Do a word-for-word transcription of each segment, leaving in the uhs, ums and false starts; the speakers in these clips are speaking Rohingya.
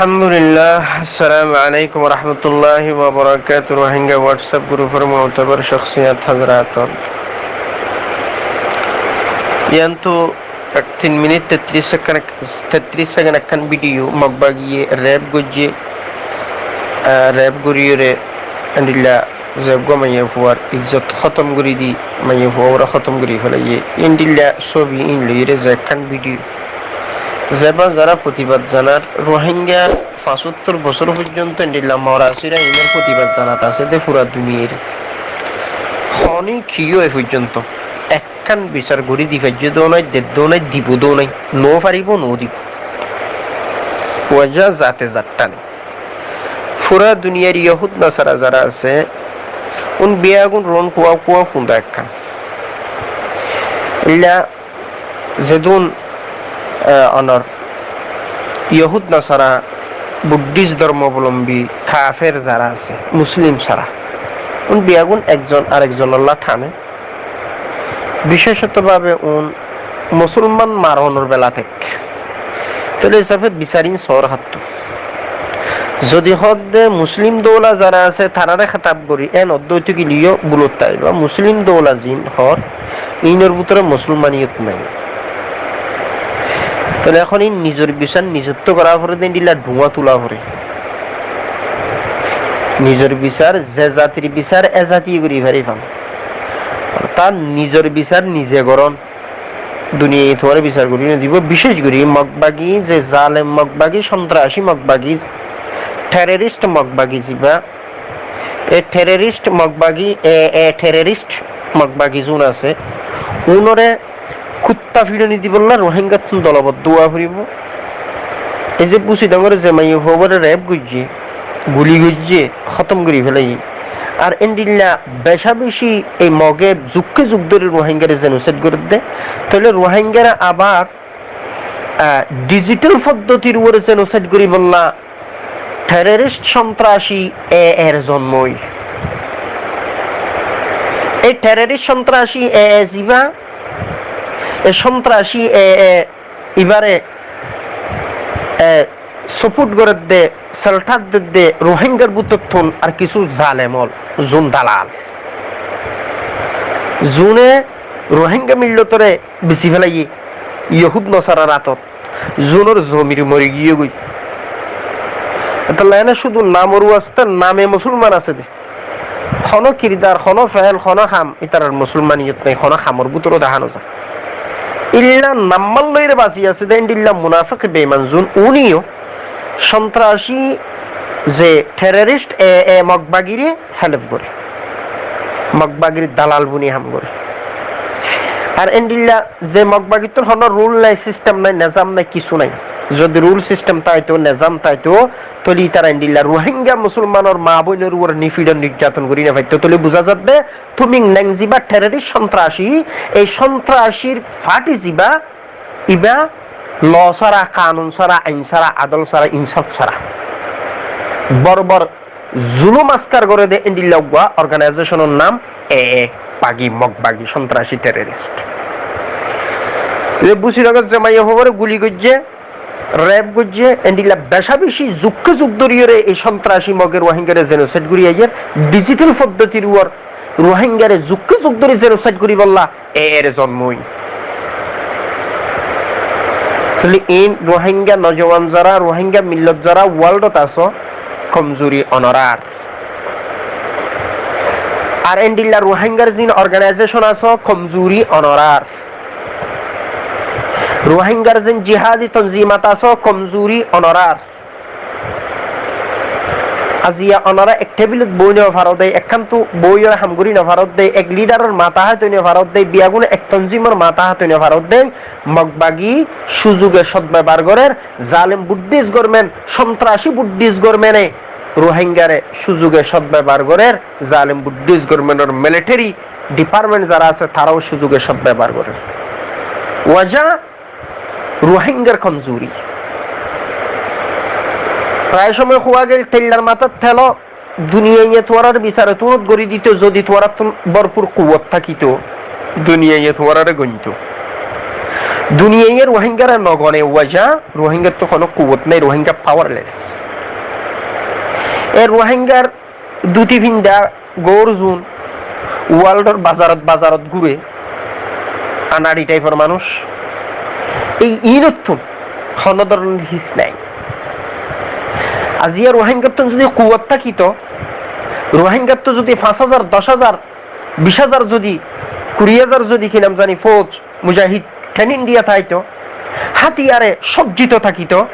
Alhamdulillah, assalamu alaikum warahmatullahi wabarakatuh. Rohingya WhatsApp group or mu'tabar shakhsiyat hazrat. Yián tu ek tin minit tetris second, tetris second ekkán video, Mog bagiye rape goijje, ah, rape goriyore endilla ze uggwá maiyafuar izzot hótom gori di, maiyafuare hótom gori félaiye. Endilla sóbi ín loiyore ze ekkán video. Zeba zara fotibad zanar, Rohingya fañsóttor bosór foijjonto endilla mora sira inor fotibad zanat asé de fura duniyair. Hone kiyó e foijjonto ekkán bisar gori di faijje dou nai, de dou nai, dibo dou nai, no faribo, no dibo. Waja zate zattane. Fura duniyair Yohud Nasara zara asé, un biyagun ron kuwa kuwa funda ekkán. Illa zedún, eh, onor Yohud Nasara, Buddhist dormo obolombi, kafer zara asé, Muslim sara, un biyagun ekzon arekzonolla thane. Bicecotobábe un Musolman maronor bela tek. Tóile e hísafe bisarin sór háttu. Zodi hoódde Muslim doula zara asé, tarare hétab gori, en odde óitou giliyó bulot taiba. Muslim doula zin hoór, inor bútore Musolmaniyot nai. Tóile ehón in nizor bisar nizottú gora fore de, endilla dhuwa tula fore. Nizor bisar, ze zatir bisar, e zatiye gori fari fan. Ortát nizor bisar nize goron. Duniyaye tuáñre bisar gori no dibo, bicec gori Mog bagi, ze zalem Mog bagi, sontrasi Mog bagi, terrorist Mog bagi ziba, e terrorist Mog bagi, e, e terrorist Mog bagi zun asé, unore kutta fiçoni dibolla Rohingyattún doloboddo ówa foribo. Ei ze Busi Dongor ze maiyafuare rape goijje, guli goijje, hótom gori félaiye. Ar endilla beca beci ei Moge zukke zuk dóri Rohingyare genocide goredde, tóile Rohingyare abar, ah, digital foddotir uore genocide goribolla terrorist sontrasi A I r zonmo ói. Ei terrorist sontrasi A I ziba, e sontrasi A I ibare, e, support goredde, shelter dedde Rohingyar bútottún ar kissú zalem ól, zun dalal. Zune Rohingya millotore beci félaiye Yohud Nosarar átot, zunor zomir mori giyé goi. Etolla ene cúdu namor waste name Musolman asé de. Hono kirdar, hono feél, hono ham, ítarar Musolmaniyot nai, hono hamor bútore dahá no za. Illa nam loire basi asé de, endilla munafik beiman zun, uniyó sontrasi ze terrorist A I Mog bagire help gore. Mog bagir dalal buni ham gore. Ar endilla ze Mog bagittún hono rule nai, system nai, nezam nai, kissú nai. Zodi rule system táito, nezam táito, tóile ítara endilla Rohingya Musolmanor ma boinor uore nifiçon nijjaton gori no faitto. Tóile buza zadde, Tumin Nang ziba terrorist sontrasi, ei sontrasir party ziba, iba law sára, kanun sára, ain sára, adol sára, insaf sára. Bor bor zulum askar gore de endilla uggwá organization or nam A I bagi, Mog bagi, sontrasi terrorist. Ze Busi Dongor ze maiyafuare guli goijje, rape goijje, endilla beca beci zukke zuk dóriyore ei sontrasi Moge Rohingyare genocide gori aiyer, digital foddotir uore Rohingyare zukke zuk dóri genocide goribolla A I r zonmo ói. Tóile in Rohingya nojowan zara, Rohingya millot zara world ot asó, komzuri onorar. Ar endilla Rohingyar zin organization asó, komzuri onorar. Rohingyar zin jihadi tonzimat asó, komzuri onorar. Aziya onora ek tebilot boi no faro de, ekkán tu boiyore ham gori no faro de, ek lidaror matahat ói no faro de, biyagun ek tonzimor matahat ói no faro de, Mog bagi sujuge sodbebohar gorer, zalem Buddhist government, sontrasi Buddhist government e Rohingyare sujuge sodbebohar gorer, zalem Buddhist government or military department zara asé, tarao sujuge sodbebohar gorer. Waja Rohingyar komzuri. Prai cómoi hua gel, tellar matar telo, duniyaiye tuáñrare bisare tunot gori dito, zodi tuáñrattún borfur kuwot tákito, duniyaiye tuáñrare gointo. Duniyaiye Ruáingare nogone wajá, Ruáingattú honó kuwot nái, Ruáinga powerless. E Ruáingar duti finda gór zun, worldor bazarot bazarot gúre, anari taifor manúic. Ei iínottún honó dóronor his nái. Aziya Ruáingattún zudi kuwot tákito, Ruáingattú zudi fañs házar, doc házar, bic házar zudi, kuri házar zudi, ki nam zani, fouj, mujahid, ten India táito, hátiyare sojjito tákito,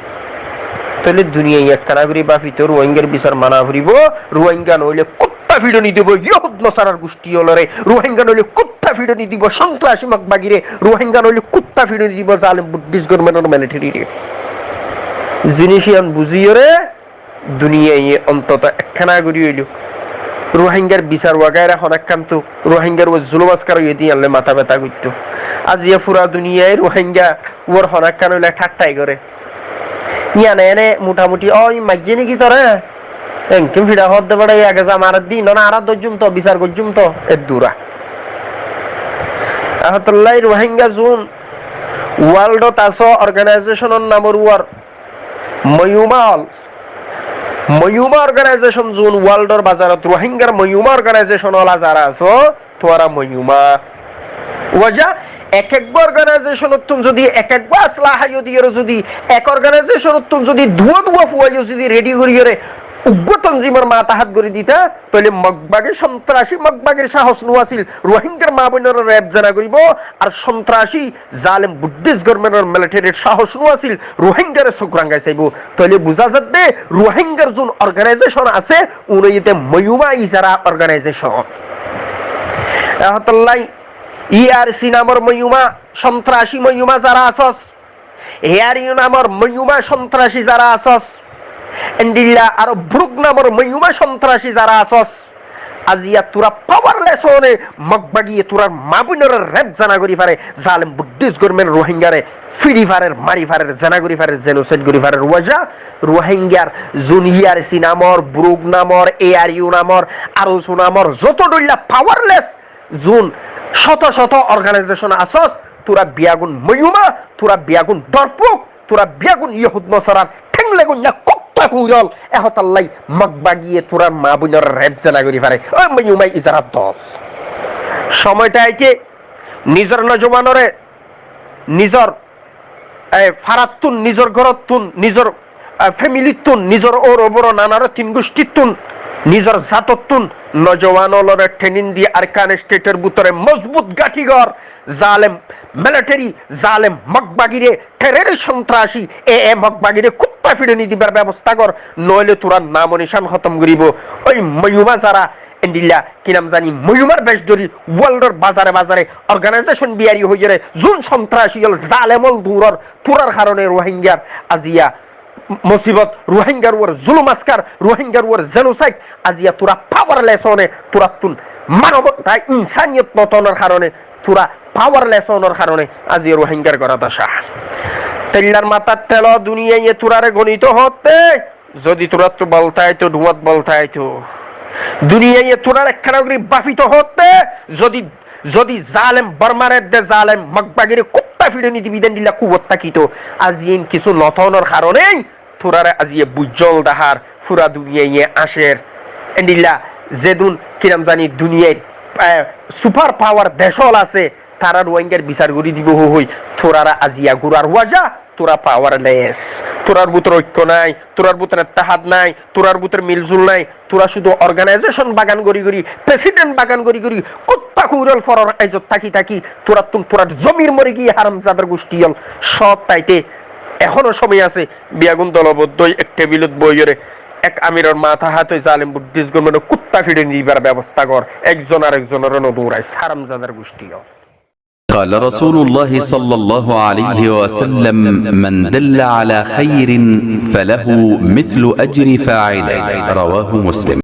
tóile duniyai ekkána gorí bafito, Ruáingar bisar mana foribó, Ruáinga noóile kuttá fiçoni dibou, Yohud Nosarar gucthí ólore, Ruáinga noóile kuttá fiçoni dibou, sontrasi Mog bagire, Ruáinga noóile kuttá fiçoni dibou, zalem Buddhist governmentor militaryre. Zinis iyan buziyore, duniyaiye ontoto ekkána gorí óilo. Ruáingar bisar wagaira honó ekkántu, Ruáingar uore zulum askar óiye de iyan loi matá beta goittó. Aziya fura duniyai Ruáinga uore honó ekkán óile thattái gore. Iyan ene mutamuti, "Ói, maijjé niki tore? Engin fiça hoódde beça, age za maredde, nona añára dóijjum to, bisar goijjum to," eddura. Ehótollá Ruáinga zun worldot asó organizationor namor uore moiyuma ól, moiyuma organization zun worldor bazarot Ruáingar moiyuma organization ól zara asó, tuáñra moiyuma. Wajá, ek eggúa organizationottún zudi ek eggúa asláha yó diyore zudi ek organizationottún zudi duwá duwá fuail yó zudi ready goríyore uggúa tonzimor matahát gorí dita, tóile Mog bagi sontrasi Mog bagir sahos no asíl Ruáingar maa boinoré rep zena goríbou, ar sontrasi zalem Buddhist governmentor militaryr sahos no asíl Ruáingare suk rangai saibou. Tóile buzá zadde Ruáingar zun organization asé, unoiyete moiyuma izara organization. Ehótollá E R C namor moiyuma, sontrasi moiyuma zara asós, A R U namor moiyuma sontrasi zara asós, endilla aró Bruk namor moiyuma sontrasi zara asós, aziya tuáñra powerless óne, Mog bagiye tuáñrar maa boinoré rep zena gorí fare, zalem Buddhist government Ruáingare firi farer, mari farer, zena gorí farer, genocide gorí farer. Wajá, Ruáingar zun E R C namor, Bruk namor, A R U namor, ARSU namor, zoto dhoilla powerless zun cóto cóto organization asós, tuáñra biyagun moiyuma, tuáñra biyagun dorpuk, tuáñra biyagun Yohud Nosarar théng legoinna kuttá kuñirol, ehótollá Mog bagiye tuáñrar maa boinoré rep zena gorí fare. Ói moiyuma izara dol. Somoi táite nizor nojuwanoré, nizor e, farattún, nizor górottún, nizor, e, familyttún, nizor óur boro nanaró tin gucthíttún, nizor zatottún, nojuwan ólore training di Arkan Stateor bútore mozbut gáthi gor, zalem military, zalem Mog bagire, terrorist sontrasi, e, e Mog bagire kuttá fiçoni dibar bebosta gor, noóile tuáñrar nam o nicán hótom goríbou. Ói moiyuma zara, endilla, ki nam zani, moiyumar bec dóri, worldor bazare bazare, organization biyari hoiyore, zun sontrasi ól, zalem ól duror, tuáñrar harone Ruáingar aziya mosibot, Ruáingar uore zulum askar, Ruáingar uore genocide, aziya tuáñra powerless óne, tuáñrattún manobota, insaniyot no tónor harone, tuáñra powerless ónor harone, aziya Ruáingar gora doca. Tellar matar telo duniyaiye tuáñrare gonito hoótte, zodi tuáñrattú bol táito, dhuáñt bol táito. Duniyaiye tuáñrare ekkána gorí bafito hoótte, zodi, zodi zalem Bormar edde zalem Mog bagire kuttá fiçoni dibi de endilla kuwot tákito. Aziya iín kissú no tónor harone tuáñrare aziya buijjól dahár fura duniyaiye añcer. Endilla zedún ki nam zani duniyair, e, super power dec ól asé, tará Ruáingar bisar gorí dibou hoi hoi, tuáñrare aziya gurar wajá, tuáñra powerless. Tuáñrar bútore oikko nái, tuáñrar bútore ettehad nái, tuáñrar bútore milzul nái, tuáñra cúdu organization bagan gorí gorí, president bagan gorí gorí, kuttá kuñirol foror aizot táki táki, tuáñrattún tuáñrar zomir mori giyé haramzadar gucthí ól, sób táite ehóno somoi asé, biyagun doloboddo ói ek tebilot boiyore, ek amiror matahát ói zalem Buddhist governmentor kuttá fiçoni dibar bebosta gor, ekzon arekzonoré no durais, haramzadar gucthí ól. قال رسول الله صلى الله عليه وسلم: من دل على خير فله مثل أجر فاعله. رواه مسلم.